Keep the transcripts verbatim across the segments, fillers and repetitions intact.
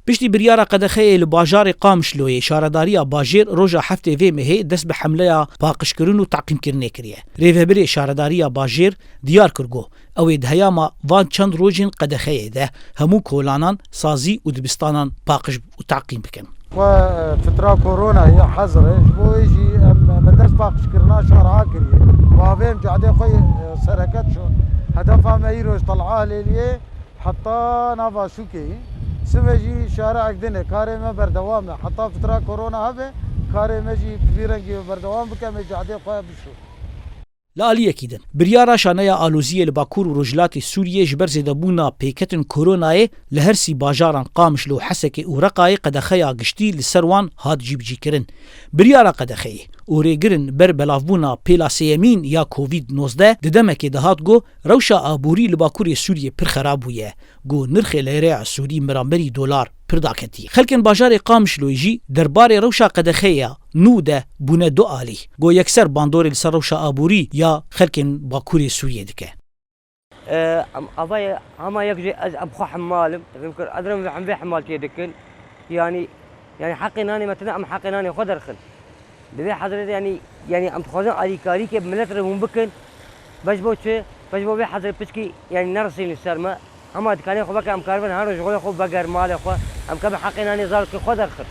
Piştî biryara qedexeyê li bajarê Qamişloyê, şaredariya bajêr roja heftê vê mehê dest bi hemleya paqijkirin û teqîmkirinê kiriye. Rêvebirê şaredariya bajêr diyar kir ku ew ê di heyama van çend rojên qedexeyê de hemû kolanan, sazî û dibistanan paqij û teqîm bikin. Xwe, e, fitra koronayê hezir e, ji bo wê jî em, me dest paqijkirina şara kiriye. Bavê em cadê xwe, e, sereket şo. Hedefa me îro ji Telha Hilêliyê heta nava sûkê ye. Sibe jî şareek din e, karê me berdewam e. Heta fitra korona hebe, karê me jî bi vî rengî berdewam bike, em ê cadê xwe bişo. Li aliyekî din, biryara şaneya aloziyê li Bakur û Rojhilatê Sûriyê ji ber zêdebûna pêketin koronayê li her sî bajaran Qamişlo, Hesekê û Reqayê qedexeya giştî li ser wan hat cîbicîkirin. Biryara qedexeyê û rêgirin ber belavbûna pêla sêyemîn ya Covid nozdeh di demekê de hat ku rewşa aborî li Bakurê Sûriyê pir xerab bûye, ku nirxê leyreya Sûrî miramberî dolar pir daketî. Xelkên bajarê Qamişloyê jî derbarê rewşa qedexeya nû de bûne du alî, ku yekser bandorê li ser rewşa aborî ya xelkên Bakurê Sûriyê dike. E, em, ava ye, hema yek jê ez em xwe hemmal im. Dibim kir, ez dirim em vê hemvê hemmaltiyê dikin. Yanî, yanî heqê nanê me tune, em heqê nanê xwe derxin. Di vê hezirê de, yanî, yanî em dixwazin alîkarîkê bi milet re hûn bikin. Beş bo çi? Beş bo vê hezirê piçkî, yanî nerisînin ser me. Hema dikanê xwe veke em karibin her roj ji xwe veger malê xwe. Em kevin heqê nanê zarokê xwe derxin.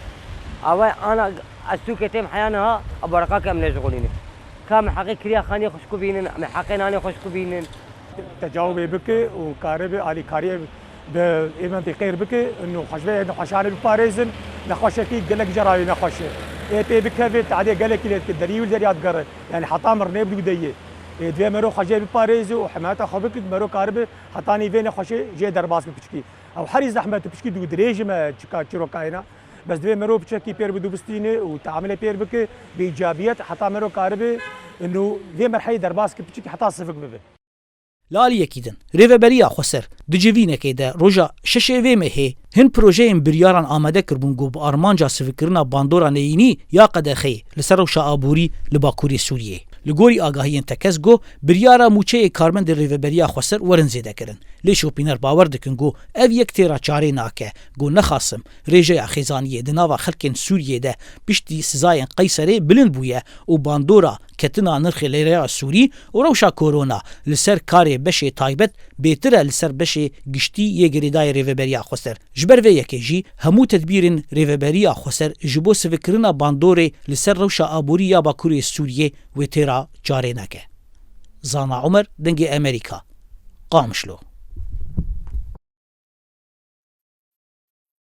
Ava ana ez sûkê têm heya niha, a baraqakê em nêjixulînin. Ka em heqê kiriya xaniyê xwe ji ku bînin, em heqê nanê xwe ji ku bînin. Tecawubê bike û karibe alîkariyê bi ê mintîqê re bike, nû xweş ve nexweşanê biparêzin, nexweşekî gelek caran wê nexweş e. Ê pê bikeve, tadê gelekî lê dike, derî wî derya digere. Yanî heta mirinê bi dû de ye. Ê divê mero xweş ve biparêze û himeta xwe bike, mero karibe hetanî vê nexweşê jê derbas bi piçkî. Ew herî zehmet e piçkî dû dirêjime çika çîrokayê ne. Bes divê mero piçekî pêr bi dû bistîne û teamilê pêr bike, bi îcabiyet heta mero karibe, nû vê merhelê derbas ke piçekî heta sivik bibe. Li aliyekî din, Rêveberiya Xweser di civînekê de roja şeşê vê mehê hin projeyên biryaran amade kiribûn ku bi armanca sivikkirina bandora neyînî ya qedexeyê li ser rewşa aborî li Bakurê Sûriyê. Li gorî agahiyên tekez ku biryara mûçeyê karmendên Rêveberiya Xweser werin zêdekirin. Lê şopîner bawer dikin ku ev yek têra çarê nake, ku nexasim rêjeya xêzaniyê di nava xelkên Sûriyê de piştî sizayên Qeyserê bilind bûye û bandora ketina nirxê leyreya Sûrî û rewşa korona li ser karê beşê taybet bêtir e li ser beşê giştî yê girêdayê Rêveberiya Xweser. Ji ber vê yekê jî hemû tedbîrên Rêveberiya Xweser ji bo sivikkirina bandorê li ser rewşa aborî ya Bakurê Sûriyê wê têra çarê neke. Zana Umer, Dengê Emerîka, Qamişlo.